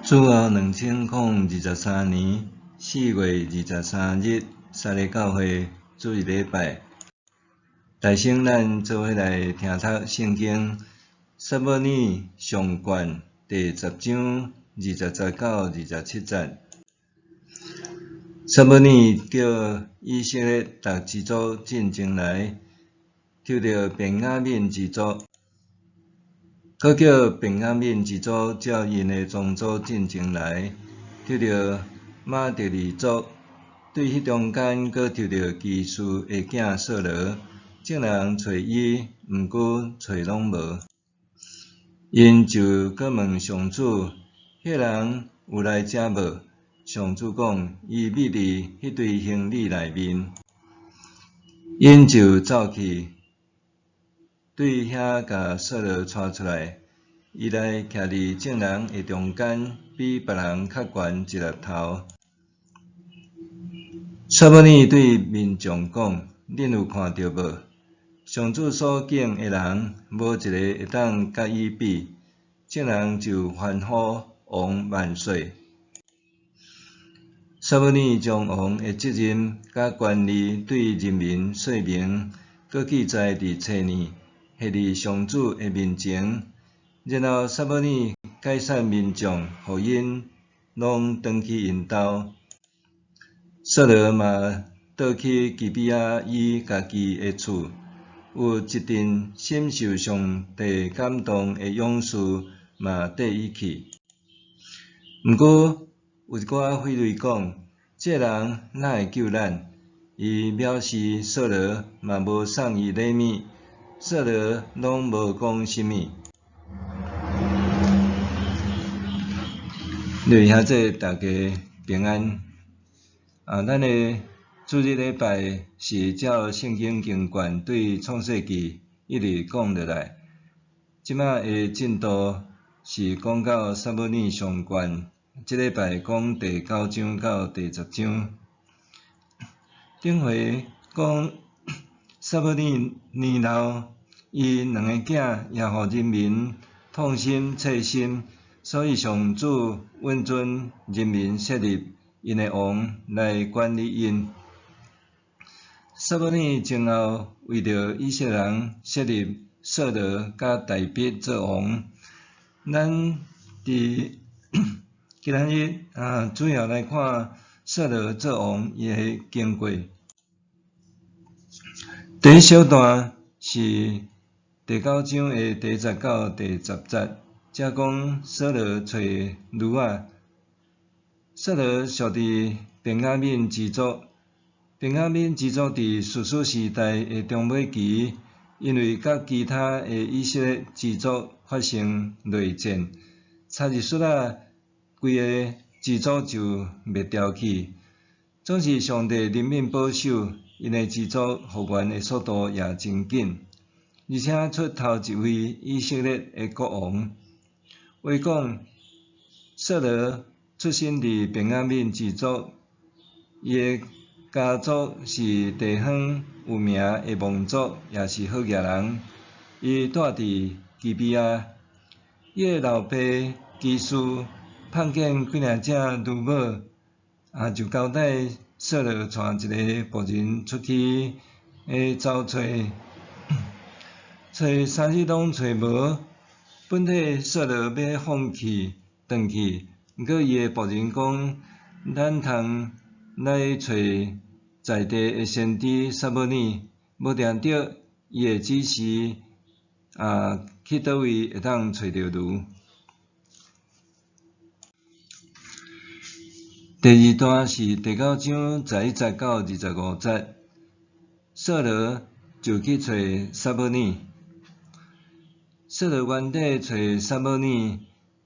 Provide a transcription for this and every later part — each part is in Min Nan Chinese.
主後2023年4月23日，撒勒教會主日禮拜，大先咱做伙來聽讀聖經，撒母耳上卷第十章20節到27節。撒母耳叫以色列逐支族進前來，抽著便雅憫支族，閣叫便雅憫支族照𪜶的宗族進前來，抽著瑪特利族。對彼中間閣抽著基士的囝掃羅，眾人揣伊，毋過揣攏無。𪜶就閣問上主：彼人有來遮無？上主講：伊覕佇彼堆行李內面。𪜶就走去，對遐共掃羅帶出來。伊來徛佇眾人的中間，比別人較懸一粒頭。撒母耳對民眾講：恁有看著無？上主所揀的人，無一個會當佮伊比。眾人就歡呼王萬歲！撒母耳將王的責任佮權利對人民說明，閣記載佇冊內，獻佇上主的面前。然後撒母耳解散民眾，予𪜶攏轉去𪜶兜。掃羅嘛倒去基比亞伊家己的厝，有一陣深受上帝感動的勇士嘛綴伊去。毋過有一寡非論講：這人哪會救咱？伊藐視掃羅，嘛無送伊禮物，掃羅攏無講啥物。各位兄弟，大家平安。啊，咱的主日禮拜是照聖經經卷對創世記一直講落來，這馬的進度是講到撒母耳上卷，這禮拜講第九章到第十章。頂回講撒母耳年老，伊兩个囝也予人民痛心切心，所以上主允准人民設立𪜶的王來管理𪜶。撒母耳前後為著以色列人設立掃羅佮大衛做王。咱佇今仔日啊，主要來看掃羅做王伊的經過。第一小段是第九章的第一節到第十節，這講掃羅揣驢仔。掃羅屬佇便雅憫支族，便雅憫支族佇士師時代的中尾期，因為佮其他的以色列支族發生內戰，插入術仔，規個支族就滅掉去。總是上帝憐憫保守，𪜶的支族復原的速度也真緊，而且出頭一位以色列的國王。話講，掃羅出身佇便雅憫支族，伊的家族是地方有名的望族，也是好額人。伊住佇基比亞，伊的老爸基士碰見幾若隻驢母，啊，就交代掃羅帶一个僕人出去走揣，揣三日攏揣無，本底掃羅欲放棄轉去。毋過伊的僕人講：咱通來揣在地的先知撒母耳，無定著伊會指示啊去佗位會當揣著驢。第二段是第九章11節到25節，掃羅就去揣撒母耳。掃羅原底揣撒母耳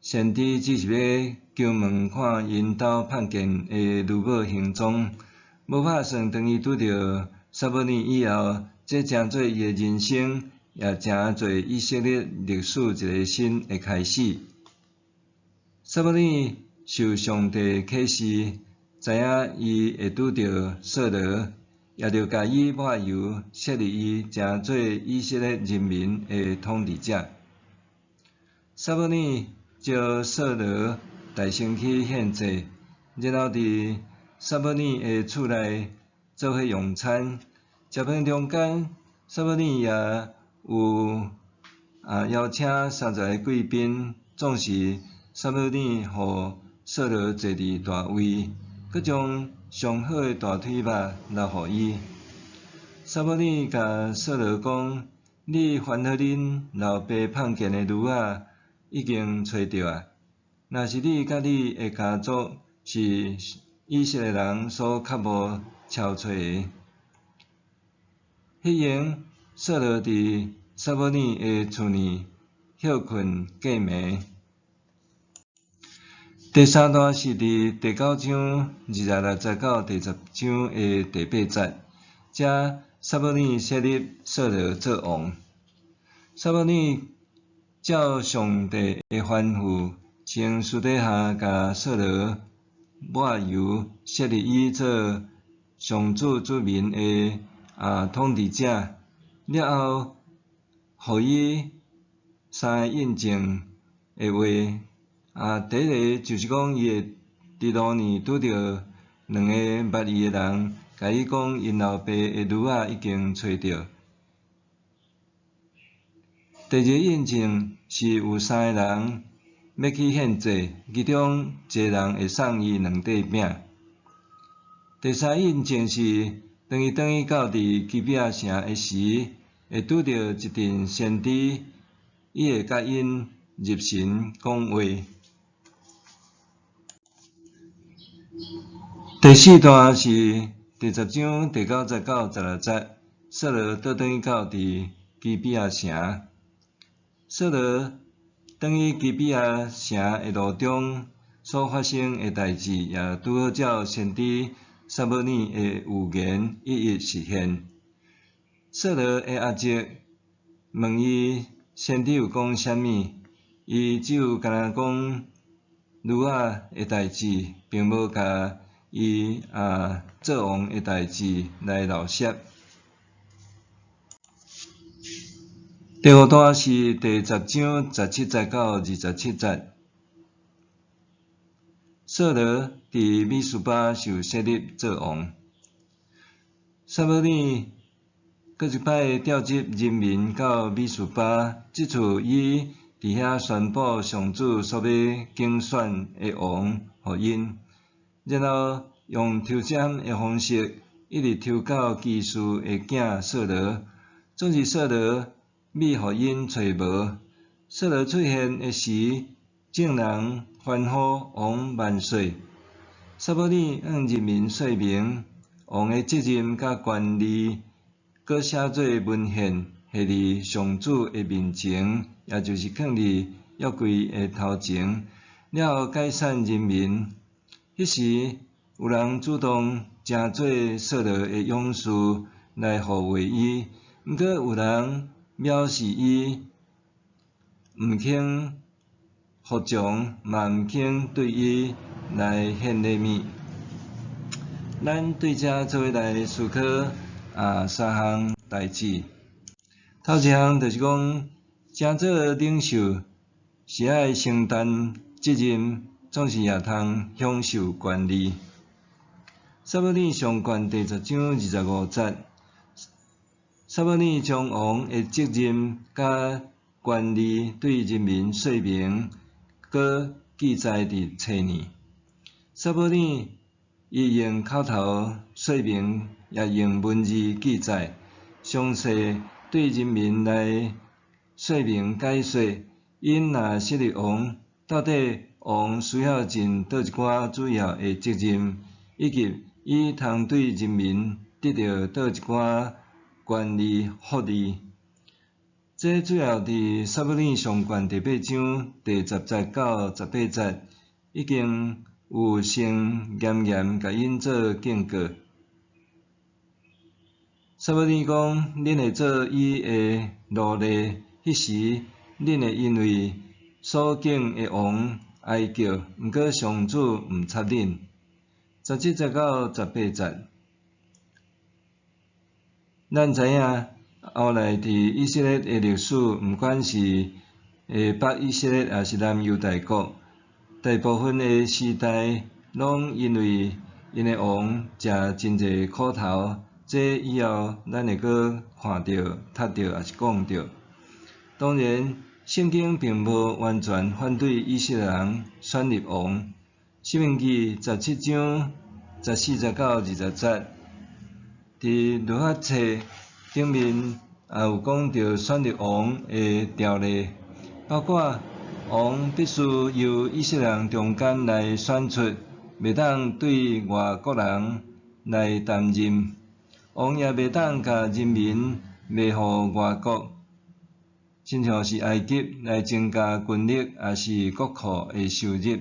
先知，只是欲求問看𪜶兜碰見的驢母行蹤，無拍算當伊拄著撒母耳以後，這成做伊的人生，也成做以色列歷史一个新的開始。撒母耳受上帝啟示，知影伊會拄著掃羅，也就共伊抹油，設立伊成做以色列人民的統治者。撒母耳召掃羅大声去獻祭，然後佇撒母耳的厝內做伙用餐。食飯中間，撒母耳也有邀請30个貴賓，總是撒母耳予掃羅坐佇大位，閣將上好的大腿肉留予伊。撒母耳共掃羅講：你煩惱恁老爸碰見的驢仔已經揣著啊！若是你佮你的家族是以色列人所較無超揣的。彼閒，掃羅佇撒母耳的厝內歇睏過暝。第三段是佇第九章26節到第10章的第八節，遮撒母耳設立掃羅做王。撒母耳照上帝的吩咐，先私底下共掃羅抹油，設立伊做上主子民的統治者。了後，予伊三個印證的話。第一个就是講，伊會佇路呢拄著兩个捌伊的人，共伊講𪜶老爸的驢仔已經揣著。第二个印證是有三個人欲去獻祭，其中一个人會送伊兩塊餅。第三印證是，當伊轉去到佇基比亞城的時，會拄著一陣先知，伊會佮𪜶入神講話。第四段是第十章第九節到16節，掃羅倒轉去到佇基比亞城。掃羅轉去基比亞城的路中所發生的代誌，也拄好照先知撒母耳的預言一一實現。掃羅的阿叔問伊先知有講啥物，伊只有干焦講驢仔的代誌，並無共伊做王的代誌來漏說。第五段是第十章17節到27節，掃羅佇米斯巴受設立做王。撒母耳閣一擺調集人民到米斯巴，這次伊佇遐宣布上主所欲揀選的王予𪜶，然後用抽籤的方式，一直抽到基士的囝掃羅。總是掃羅覕予𪜶揣無。掃羅出現的時，眾人歡呼王萬歲。撒母耳向人民說明王的責任佮權利，閣寫做文獻，下佇上主的面前，也就是囥佇約櫃的頭前，了後解散人民。彼時有人主動成做掃羅的勇士來護衛伊，毋過有人藐視伊，毋肯服從，嘛毋肯對伊來獻禮物。咱對這做伙來思考三項代誌。頭一項就是講，成做領袖是愛承擔責任，總是也通享受權利。撒母耳上卷第十章25節，撒母耳將王的責任佮權利對人民說明，閣記載佇冊內。撒母耳伊用口頭說明，也用文字記載，詳細對人民來說明解說。𪜶若設立王，到底王需要盡佗一寡主要的責任，以及伊通對人民得著佗一寡權利福利。這主要佇撒母耳上卷第八章第10節到18節，已經有先嚴嚴共𪜶做警告。撒母耳講：恁會做伊的奴隸，彼時恁會因為所揀的王哀叫，毋過上主毋插恁。17節到18節，咱知影後來佇以色列的歷史，毋管是北以色列，抑是南猶大國，大部分的時代攏因為𪜶的王食真濟苦頭，這以後咱會閣看著、讀著，抑是講著。當然，聖經並無完全反對以色列人選立王。申命記17章14節到20節，佇律法冊頂面也有講著選立王的條例，包括王必須由以色列人中間來選出，袂當對外國人來擔任。王也袂當共人民賣予外國，親像是埃及來增加軍力，抑是國庫的收入。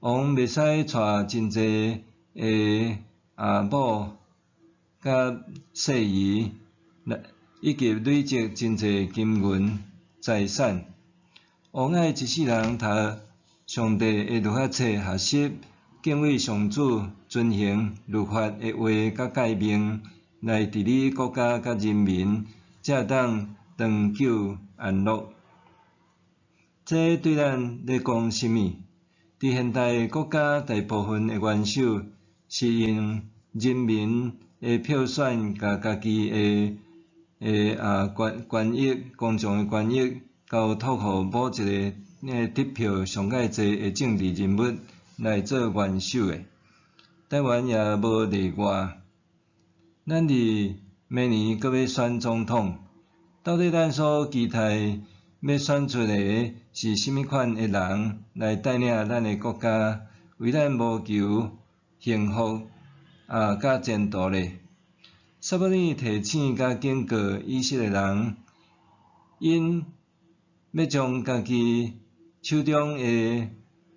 王袂使娶真濟的某佮婿兒，以及累積真濟金銀財產。王愛一世人讀上帝的律法冊，學習敬畏上主，遵行律法的話佮誡命，來治理國家佮人民，才會當長久安樂。這對咱咧講啥物？佇現代國家，大部分的元首是用人民的票選，共家己的權益、公眾的權益交託予某一個得票上蓋濟的政治人物來做元首的。台灣也無例外。咱佇明年閣欲選總統，到底咱所期待欲選出的是啥物款的人來帶領咱的國家，為咱謀求幸福佮前途咧？撒母耳提醒佮警告以色列人，𪜶欲將家己手中的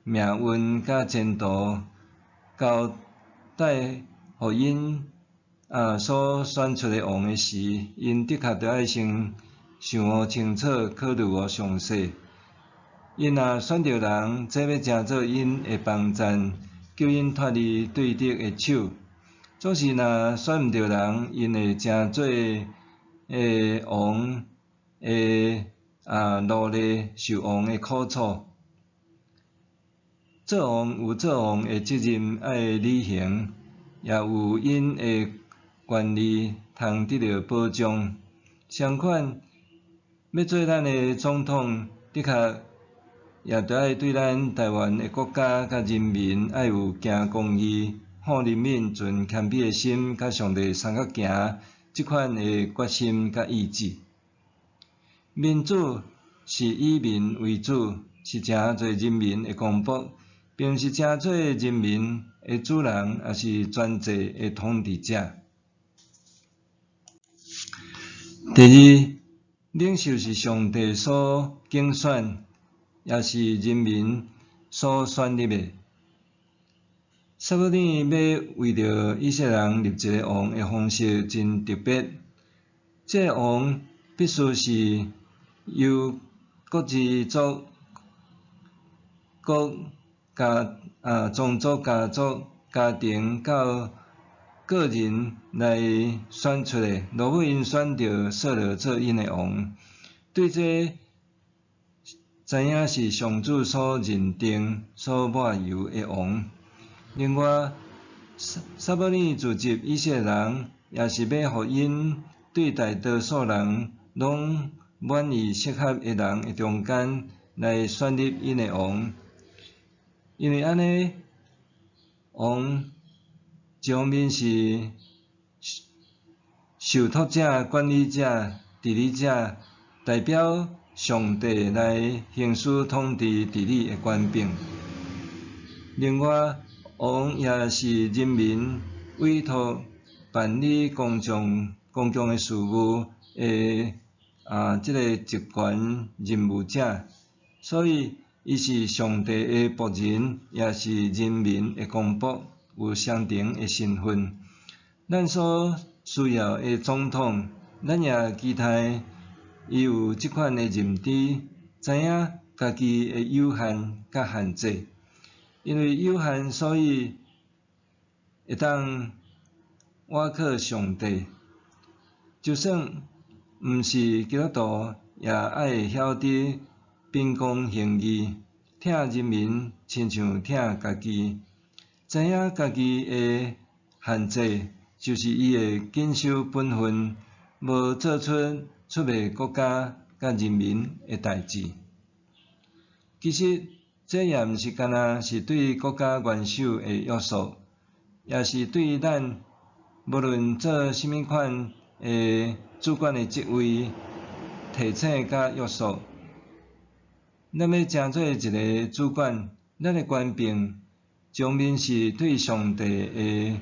命運佮前途交代予𪜶所選出的王的時，𪜶的確著愛先想予清楚，考慮予詳細。𪜶若選著人，這欲成做𪜶的幫贊，救𪜶脫離對敵的手；總是若選毋著人，𪜶會成做王的奴隸，受王的苦楚。做王有做王的責任愛履行，也有𪜶的權利通得著保障。相款，欲做咱的總統，的確也著愛對咱台灣的國家佮人民愛有行公義、護人民、存謙卑的心，佮上帝相佮行這款的決心佮意志。民主是以民為主，是成做人民的公僕，並毋是成做人民的主人，抑是專制的統治者。第二，領袖是上帝所揀選，也是人民所選立的。撒母耳欲為著以色列人立一个王的方式真特別。這个王必須是由各支族、各家宗族、家族、家庭到個人來選出的。落尾𪜶選著掃羅做𪜶的王，對這知影是上主所認定、所抹油的王。另外，撒母耳召集以色列人，也是欲予𪜶對大多數人攏滿意適合的人的中間來選立𪜶的王。因為按呢，王一方面是受託者、管理者、治理者，代表上帝來行使統治治理的權柄。另外，王也是人民委託辦理公共的事務的這个職權任務者，所以伊是上帝的僕人，也是人民的公僕，有相同的身份。咱所需要的總統，咱也期待伊有這款的認知，知影家己的有限佮限制。因為有限，所以會當倚靠上帝。就算毋是基督徒，也愛會曉得秉公行義，疼疼人民親像疼家己，知影家己的限制，就是伊會謹守本分，無做出出賣國家佮人民的代誌。其實，這也毋是干焦是對國家元首的約束，也是對咱無論做啥物款的主管的職位，提醒佮約束。咱欲成做一个主管，咱的權柄，一方面是對上帝的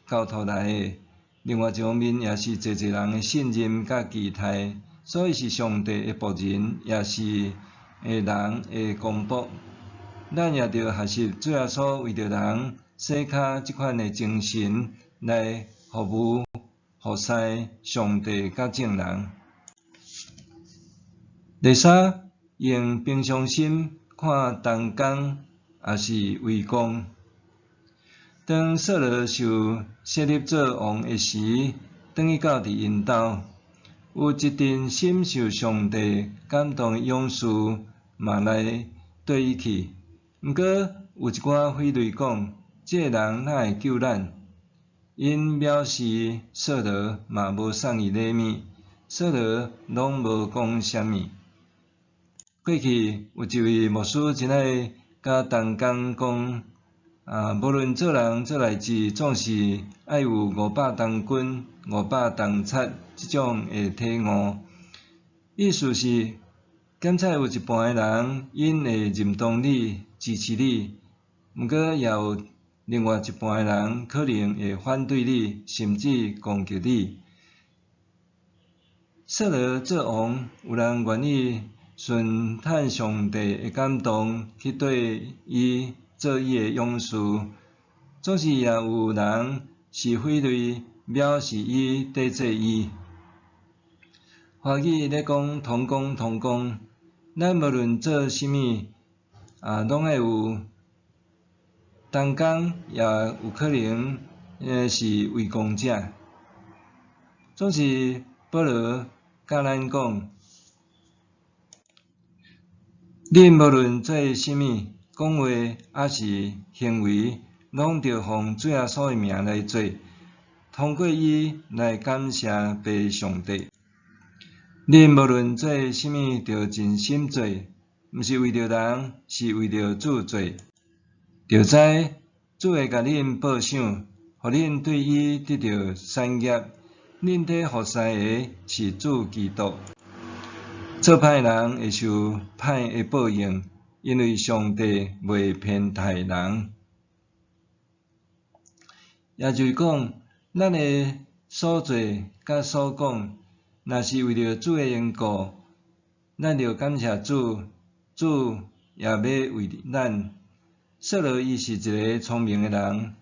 交託來的，另外一方面也是濟濟人的信任佮期待，所以是上帝的僕人，也是人的公僕。咱也著學習主耶穌為著人洗跤這款的精神來服務、服侍上帝佮眾人。第三，用平常心看同工，抑是圍攻。當掃羅受洗立做王的時，轉去到佇𪜶兜，有一陣深受上帝感動的勇士嘛來綴伊去。毋過有一寡非論講，這个人哪會救咱？𪜶藐視掃羅，嘛無送伊禮物，掃羅攏無講啥物。過去有一位牧師真愛佮同工講，無論做人做代誌，總是愛有500同軍、500同賊這種的體悟。意思是，檢採有一半的人，𪜶會認同你、支持你，毋過也有另外一半的人可能會反對你，甚至攻擊你。掃羅做王，有人願意順趁上帝的感動去綴伊做伊的勇士，總是也有人是非論藐視伊、抵制伊。華語咧講同工同工，咱無論做啥物，攏愛有同工，也有可能是圍攻者。總是保羅教咱講，恁無論做啥物，講話抑是行為，攏著奉主耶穌的名來做，通過伊來感謝父上帝。恁無論做啥物，著盡心做，毋是為著人，是為著主做。著知主會共恁報賞，予恁對伊得著產業。恁佇服侍的是主基督。做歹人會受歹的報應，因為上帝袂偏待人。也就是講，咱的所做佮所講，若是為著主的緣故，咱著感謝主，主也欲為咱。掃羅伊是一个聰明的人，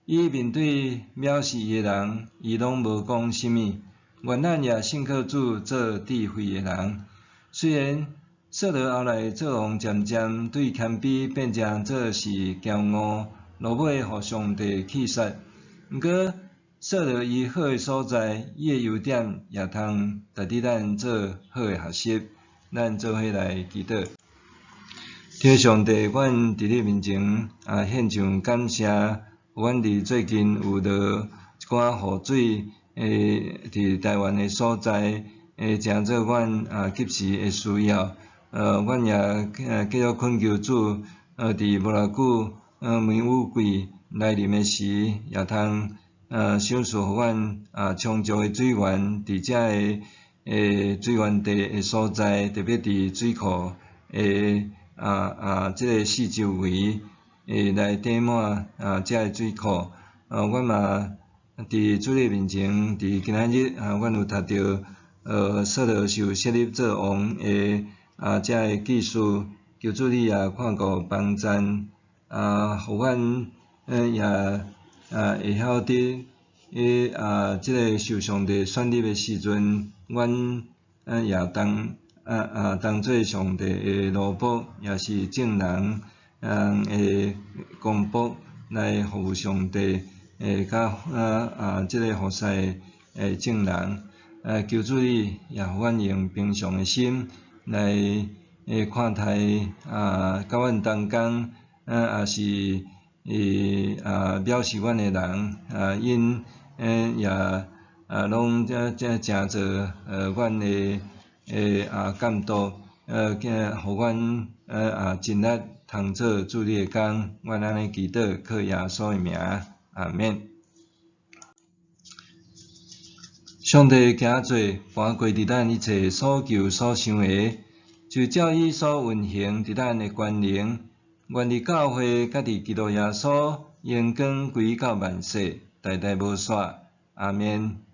伊面對藐視伊的人，伊攏無講啥物。願咱也信靠主做智慧的人。雖然掃羅後來做王，漸漸對謙卑變成做是驕傲，落尾予上帝棄殺。毋過，掃羅伊好的所在，伊的優點也通值得咱做好的學習。咱做伙來祈禱。天父上帝，阮佇你面前獻上感謝，阮佇最近有落一寡雨水，佇台灣的所在，誠做阮及時的需要。阮也繼續懇求主，佇無偌久，梅雨季來臨的時，也通賞賜予阮充足的水源，佇遮个水源地的所在，特別佇水庫的這个四周圍來填滿遮个水庫。阮嘛佇主你面前，佇今仔日阮有讀著掃羅受洗立做王的遮个記事，求主你也看顧幫贊，予阮也會曉得這个受上帝選立的時陣，阮也當做上帝的奴僕，也是眾人的公僕來服務上帝，佮這个服侍的眾人。求主你也予阮用平常的心來的看待啊，佮阮同工，啊，也是藐視阮的人，啊，𪜶也啊攏這成做阮的啊監督，予阮啊盡力通做主你的工，阮按呢祈禱，靠耶穌的名，阿們。上帝行做搬過佇咱一切所求所想的，就照伊所運行佇咱的權能，願佇教會佮佇基督耶穌榮光歸到萬世，代代無煞。阿們。